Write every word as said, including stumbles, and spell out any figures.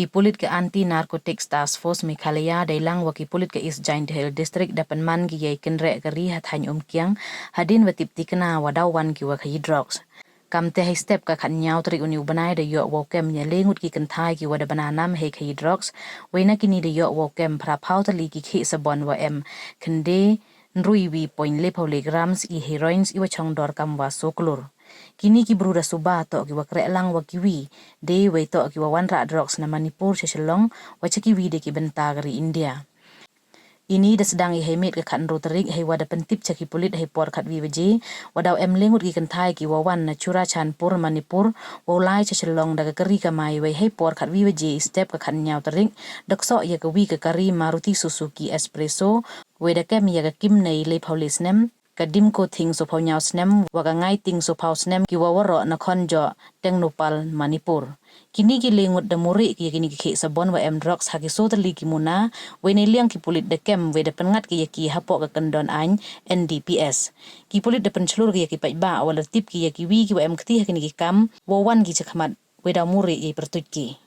Ki pulit ka Anti Narcotics Task Force Meghalaya deilang wa ki pulit ka East Jaiñtia Hills District da pynman ki yei kynreh ka ri ha thaiñ Umkiang hadien wa tip tikna wa daw wan ki wa khayi drugs. Kamte hei step ka khatñiaw tarik uni u bnai da yoh wow kem ya le ngut ki kynthai ki wa da bna nam hei khayi drugs, wei na kini da yoh wow kem phra phaw tylli ki khih sabon wa em khyndai ynru wi point le phaw le grams i heroins i wa chong dor kam wa soo klur. Kini ki bru da suba toh ki wa kreh lang wa kiwi de, wei toh ki wa wanrah drugs na Manipur cha Shillong wa cha kiwi de ki bynta ka ri India. Ini da sdang i hei miet ka khatynru tarik hei wa da pyntip cha ki pulit hei por khatwi waje wa daw em le ngut ki kynthai ki wa wan na Churachandpur, Manipur, wow lai cha Shillong da ka kari kamai, wei hei por khatwi waje i step ka khatñiaw tarik da ksoh ya kawi ka kari Maruti Suzuki Espresso, wei da kem ya ka Kimnei le phaw le snem, ka Dimkothing soo phaw ñiaw snem wa ka Ngaiting soo phaw snem ki wa waroh na khon joh Tengnoupal, Manipur. Kini ki le ngut da murih ki ya kini ki khih sabon wa em drugs ha ki soo tylli ki muna, wei neiliang ki pulit da kem wei da pynngat ki ya ki hapoh ka kyndon aiñ N D P S. Ki pulit da pynchlur ki ya ki paidbah wa la tip ki ya kiwi ki wa em kti ha kini ki kam wow wan ki chakhmat, wei daw murih yei pyrtuit ki.